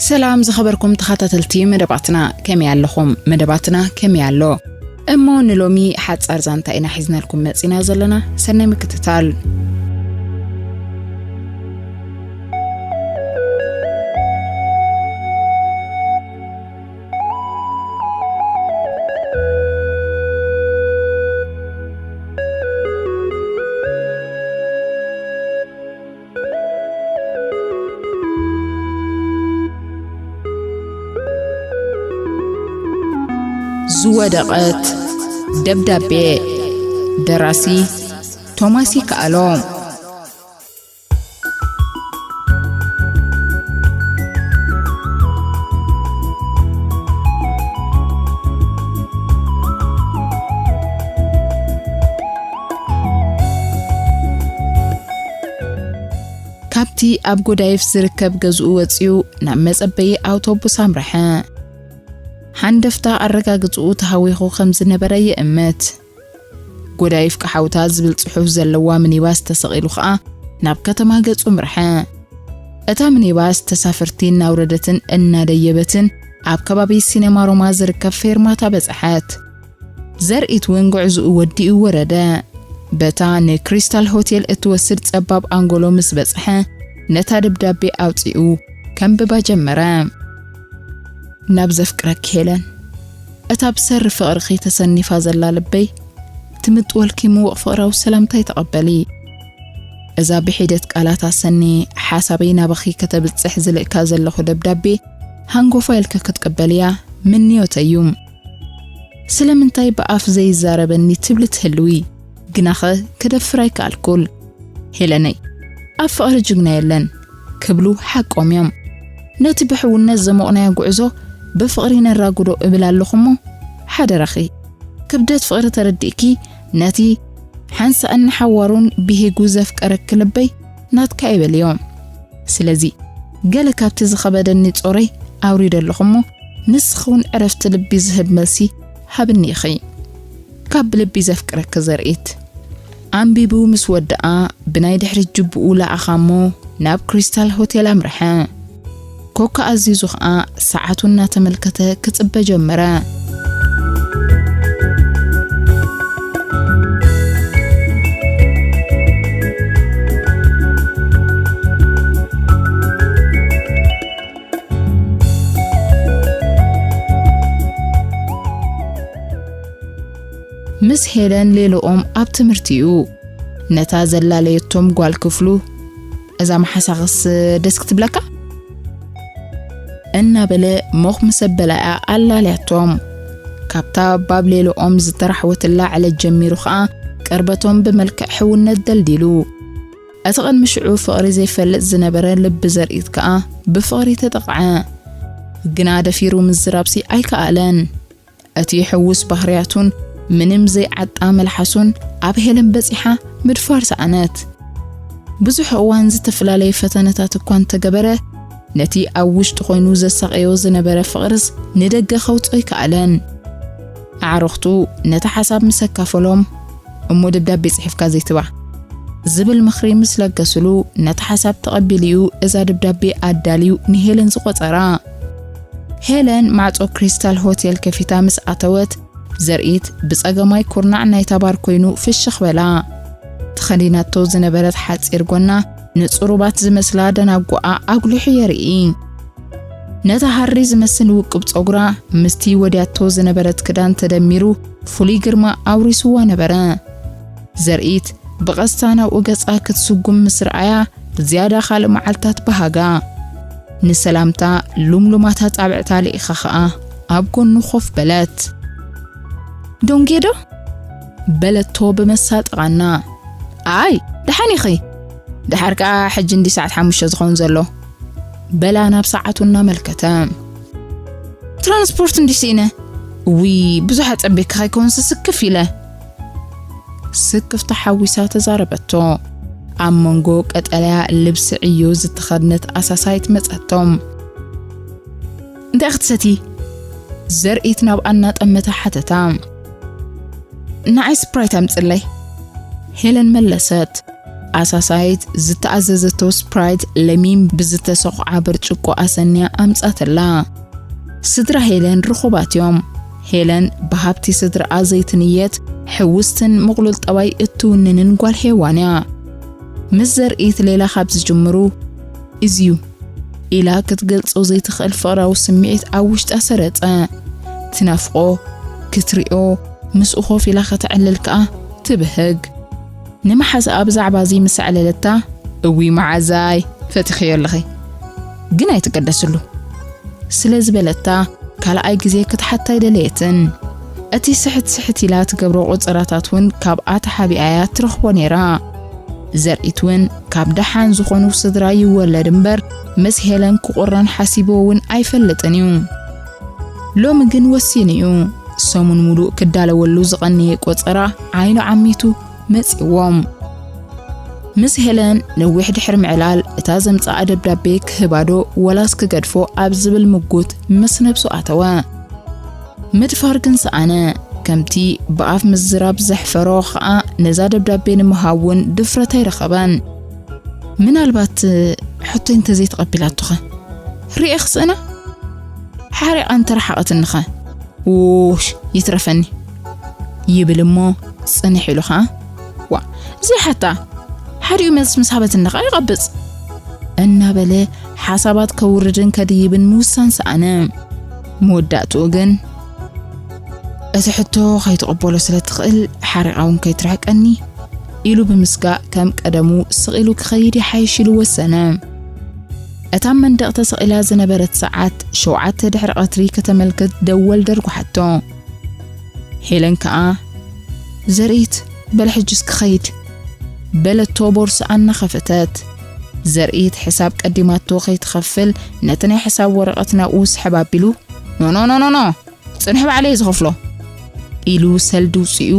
ሰላም ዝኸበርኩም ተኸታተልቲ መደባትና፣ ከመይ ኣለኹም? መደባትና ከመይ ኣሎ? እሞ ንሎሚ ሓጻር ዛንታ ኢና ሒዝናልኩም መጺና ዘለና። ሰናይ ምክትታል። ዝወደቐት ደብዳቤ። ደራሲ ቶማስ ይከኣሎ። ካብቲ ኣብ ጎዳይፍ ዝርከብ ገዝኡ ወጺኡ ናብ መጸበዪ ኣውቶቡስ ኣምርሐ። ሃንደፍታ ኣረጋግጽኡ ተሃዊኹ ከም ዝነበረ ይእምት። ጎዳይፍ ቀሓውታ ዝብል ጽሑፍ ዘለዋ ሚኒባስ ተሰቒሉ ኸኣ ናብ ከተማ ገጹ ኣምርሐ። እታ ሚኒባስ ተሳፈርቲ እናውረደትን እናደየበትን ኣብ ከባቢ ሲነማ ሮማ ዝርከብ ፌርማታ በጽሐት። ዘርኢት እውን ጉዕዝኡ ወዲኡ ወረደ። በታ ንክሪስታል ሆቴል እትወስድ ጸባብ ኣንጎሎ ምስ በጽሐ፣ ነታ ደብዳቤ ኣውጺኡ ከንብባ ጀመረ። ናብ ዘፍቅረኪ ሄለን፣ እታ ብሰሪ ፍቕርኺ ተሰኒፋ ዘላ ልበይ፣ ትምጥወልኪ ምዉቕ ፍቕራዊ ሰላምታይ ተቐበሊ። እዛ ብሒደት ቃላት ኣሰኒ ሓሳበይ ናባኺ ከተብጽሕ ዝልእካ ዘለኹ ደብዳቤ፣ ሃንጎፋ ኢልኪ ክትቅበልያ ምንዮተይ እዩ። ስለምንታይ ብኣፍ ዘይዛረበኒ ትብሊ ትህልዊ፣ ግናኸ ክደፍር ኣይከኣልኩን። ሄለነይ፣ ኣብ ፍቕሪ ጅግና የለን ክብሉ ሓቆም እዮም። ነቲ ብሕውነት ዘሞቕናዮ ጉዕዞ ብፍቕሪ ነራጉዶ እብል ኣለኹ እሞ፣ ሓደራኺ፣ ክብደት ፍቕሪ ተረዲእኪ፣ ነቲ ሓንሳእን ንሓዋሩን ብሂጉ ዘፍቀረኪ ልበይ ናትካ ኣይበልዮ። ስለዚ፣ ገለ ካብቲ ዝኸበደኒ ጾረይ ኣውሪደ ኣለኹ እሞ፣ ንስኺ እውን ዕረፍቲ ልቢ ዝህብ መልሲ ሃብኒ ኢኺ። ካብ ልቢ ዘፍቅረኪ ዘርኢት። ኣንቢቡ ምስ ወድኣ፣ ብናይ ድሕሪት ጅብኡ ለኣኻ እሞ፣ ናብ ክሪስታል ሆቴል ኣምርሐ። ኮካ ኣዚዙ ኸኣ፣ ሰዓቱ እናተመልከተ ክጽበ ጀመረ። ምስ ሄለን ሌሎኦም ኣብ ትምህርቲ'ዩ። ነታ ዘላለየቶም ጓል ክፍሉ፣ "እዛ መሓሳኽስ ደስ ክትብለካ?" እናበለ ሞኽ ምስ ኣበላ'ያ ኣላልያቶም። ካብታ ባብ ሌሎኦም ዝተራሕወትላ ዕለት ጀሚሩ ኸኣ፣ ቀርበቶም ብመልክዕ ሕውነት ደልዲሉ። እቲ ቅድሚ ሽዑ ፍቕሪ ዘይፈልጥ ዝነበረ ልቢ ዘርኢት ከኣ ብፍቕሪ ተጠቕዐ። ግና ደፊሩ ምዝራብሲ ኣይከኣለን። እቲ ሕዉስ ባህርያቱን ምንም ዘይዓጣ መልሓሱን ኣብ ሄለን በጺሓ ምድፋር ሰኣነት። ብዙሕ እዋን ዝተፈላለየ ፈተነታት እኳ እንተገበረ፣ ነቲ ኣብ ውሽጡ ኮይኑ ዘሳቕዮ ዝነበረ ፍቕርስ ንደገ ከውጽኦ ኣይከኣለን። ኣዕሩኽቱ ነቲ ሓሳብ ምስ ኣካፈሎም፣ "እሞ ደብዳቤ ጽሒፍካ ዘይትባ?" ዝብል ምኽሪ ምስ ለገስሉ፣ ነቲ ሓሳብ ተቐቢሉ'ዩ እዛ ደብዳቤ ኣዳልዩ ንሄለን ዝቖጸራ። ሄለን ማዕጾ ክሪስታል ሆቴል ከፊታ ምስ ኣተወት፣ ዘርኢት ብጸገማይ ኩርናዕ ናይታ ባር ኮይኑ ፍሽኽ በላ። ተኸዲናቶ ዝነበረት ሓጺር ጎና ንጽሩባት ዝመስላ ደናጉኣ ኣጉሊሑ የርኢ። ነቲ ሃሪ ዝመስል ውቁብ ጸጉራ ምስቲ ወድያቶ ዝነበረት ክዳን ተደሚሩ ፍሉይ ግርማ ኣውሪስዋ ነበረ። ዘርኢት ብቐስታ ናብኡ ገጻ ክትስጉም ምስ ረኣያ ዝያዳ ካልእ መዓልታት በሃጋ። ንሰላምታ ሉምሉማት ኣጻብዕታ ልኢኻ ኸኣ ኣብ ጎኑ ኮፍ በለት። "ዶንጌዶ?" በለቶ ብመሳጢ ቓና። "ኣይ፣ ደሓን ኢኺ? ደሓር ከኣ ሕጂ እንዲ ሰዓት ሓሙሽተ ዝኸውን ዘሎ?" በላ ናብ ሰዓቱ እናመልከተ። "ትራንስፖርት እንዲ ስኢነ። እውይ፣ ብዙሕ ኣጸቢካ ከይከውንስ ስክፍ ኢለ?" ስክፍታ ሓዊሳ ተዛረበቶ። ኣብ መንጎ ቀጠልያ ልብሲ ዕዮ ዝተኸድነት ኣሳሳይት መጸቶም። እንታይ ክትሰቲ? ዘርእት ናብ ኣናጠመተ ሓተታ። ንዓይ ስፕራይት ኣምፅለይ። ሄለን መለሰት። ኣሳሳይት ዝተኣዘዘቶ ስፕራይት ለሚን ብዝተሰኹዓ ብርጭቆ ኣሰንያ ኣምጻተላ። ስድራ ሄለን ርኹባት እዮም። ሄለን ብሃብቲ ስድራኣ ዘይትንየት፣ ሕውስትን ምቕሉል ጠባይ እትውንንን ጓል ሄዋን እያ። ምስ ዘርእት ሌላ ካብ ዝጅምሩ፣ እዝዩ ኢላ ክትገልጾ ዘይትኽእል ፍቕራዊ ስምዒት ኣብ ውሽጣ ሰረጸ። ትናፍቖ፣ ክትሪኦ፣ ምስኡ ኮፍ ኢላ ከተዕልል ከኣ ትብህግ። ንመሓዛኣ ብዛዕባ እዚ ምስ ኣዕለለታ፣ "እዊ መዓዛይ፣ ፈቲኽዮ ኣለኺ፣ ግን ኣይትገደስሉ" ስለ ዝበለታ፣ ካልኣይ ግዜ ክትሓታ ኣይደለየትን። እቲ ስሕት ስሕት ኢላ ትገብሮ ቆጸራታት እውን ካብኣ ተሓቢኣያ ትረኽቦ ነይራ። ዘርእት እውን ካብ ደሓን ዝኾኑ ስድራ ይወለድ እምበር፣ ምስ ሄለን ክቑረን ሓሲብዎ እውን ኣይፈልጥን እዩ። ሎሚ ግን ወሲኑ እዩ። ሰሙን ሙሉእ ክዳለወሉ ዝቐነየ ቆጸራ ዓይኑ ዓሚቱ መጺዎም። ምስ ሄለን ነዊሕ ድሕሪ ምዕላል፣ እታ ዘምጽኣ ደብዳቤ ክህባዶ ወላስ ክገድፎ ኣብ ዝብል ምጉት ምስ ነብሱ ኣተወ። ምድፋር ግን ሰኣነ። ከምቲ ብኣፍ ምዝራብ ዘሕፈሮ ኸኣ፣ ነዛ ደብዳቤ ንምሃብ እውን ድፍረት ኣይረኸበን። "ምናልባት ሕቶይ እንተዘይተቐቢላቶኸ? ርእየ ክስእና? ሓሪቓ እንተረሓቐትኒኸ? ውሽ፣ ይትረፈኒ" ይብል እሞ፣ ጽንሕ ኢሉ ኸኣ፣ "ዋ፣ ዘይሓታ፣ ሓዲኡ መልሲ ምስ ሃበትኒ ኸኣ ይቐብጽ" እናበለ ሓሳባት ከውርድን ከድይብን ምውሳን ሰኣነ። መወዳእትኡ ግን፣ "እቲ ሕቶ ከይትቕበሎ ስለ ትኽእል፣ ሓሪቓ እውን ከይትርሕቀኒ" ኢሉ ብምስጋእ፣ ከም ቀደሙ ስቕ ኢሉ ክኸይድ ይሓይሽ ኢሉ ወሰነ። እታ ኣብ መንደቕ ተሰቒላ ዝነበረት ሰዓት ሸውዓተ ድሕሪ ቀትሪ ከተመልክት ደወል ደርጓሓቶ። ሄለን ከኣ፣ "ዘርእት፣ በል ሕጅስ ክኸይድ" በለቶ ቦርስኣ እናኸፈተት። ዘርእት ሕሳብ ቀዲማቶ ከይትኸፍል ነቲ ናይ ሕሳብ ወረቐት ናብኡ ስሕብ ኣቢሉ፣ "ኖ፣ ኖ፣ ኖ፣ ኖ፣ ኖ፣ ጽንሑ ባዕለይ እየ ዝኸፍሎ" ኢሉ ሰልዲ ውጽኡ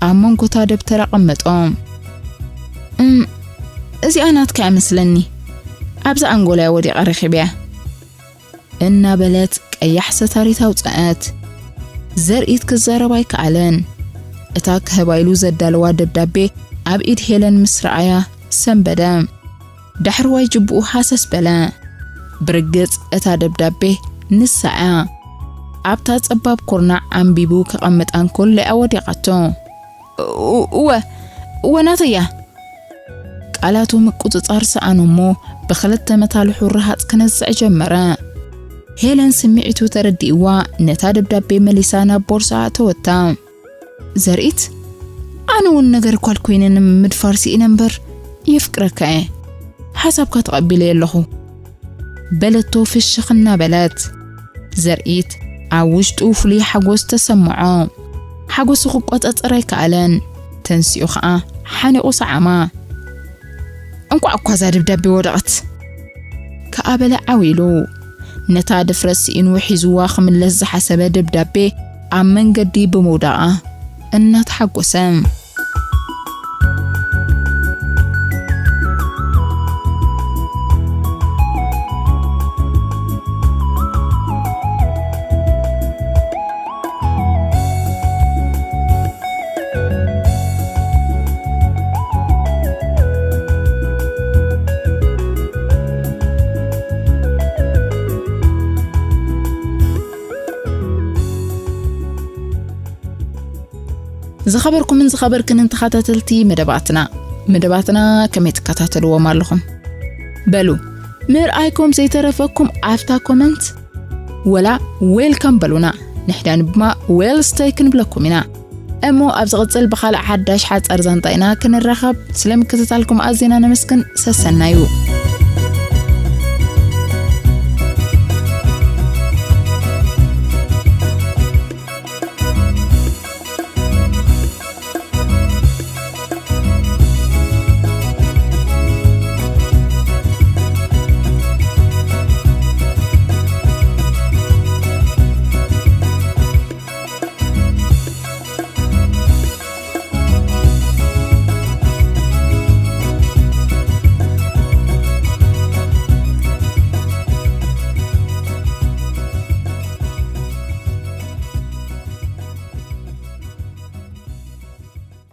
ኣብ መንጎታ ደብተር ኣቐመጦ። "እም፣ እዚኣ ናትካ እያ መስለኒ። ኣብዛ ኣንጎላ እያ ወዲቐ ረኺበያ" እናበለት ቀያሕ ሰታሪት ኣውጽአት። ዘርእት ክዛረብ ኣይከኣለን። እታ ክህባ ኢሉ ዘዳለዋ ደብዳቤ ኣብ ኢድ ሄለን ምስ ረኣያ ሰንበደ። ዳሕረዋይ ጅብኡ ሃሰስ በለ። ብርግጽ እታ ደብዳቤ ንሳ እያ። ኣብታ ጸባብ ኩርናዕ ኣንቢቡ ክቐምጣ እንከሎ እያ ወዲቓቶ። "እ-፣ እወ፣ እወ ናተይ እያ!" ቃላቱ ምቁጽጻር ሰኣኑ እሞ ብኽልተ መታልሑ ረሃጽ ክነዝዕ ጀመረ። ሄለን ስምዒቱ ተረዲእዋ ነታ ደብዳቤ መሊሳ ናብ ቦርሳ ኣእተወታ። "ዘርእት፣ ኣነ እውን ነገር ኳል ኮይነ ንምድፋር ስኢነ እምበር የፍቅረካ እየ። ሓሳብካ ተቐቢለዮ ኣለኹ" በለቶ ፍሽኽ እናበለት። ዘርእት ኣብ ውሽጡ ፍሉይ ሓጎስ ተሰምዖ። ሓጎሱ ክቆጻጸር ኣይከኣለን። ተንሲኡ ኸኣ ሓኒቑ ሰዓማ። "እንቋዕ እኳ እዛ ደብዳቤ ወደቐት!" ከኣ በለ ዓው ኢሉ። ነታ ድፍረት ስኢኑ ሒዝዋ ክምለስ ዝሓሰበ ደብዳቤ ኣብ መንገዲ ብምውዳቓ እናተሓጎሰ። ዝኸበርኩምን ዝኸበርክንን ተኸታተልቲ መደባትና፣ መደባትና ከመይ ትከታተልዎም ኣለኹም? በሉ፣ ምርኣይኩም ዘይተረፈኩም ኣብታ ኮመንት ወላ ዌልካም በሉና። ንሕና ድማ ዌል ስቴይ ክንብለኩም ኢና። እሞ ኣብ ዝቕጽል ብኻልእ ሓዳሽ ሓጻር ዛንታ ኢና ክንራኸብ። ስለ ምክትታልኩም ኣዚና ነመስግን። ሰሰናዩ።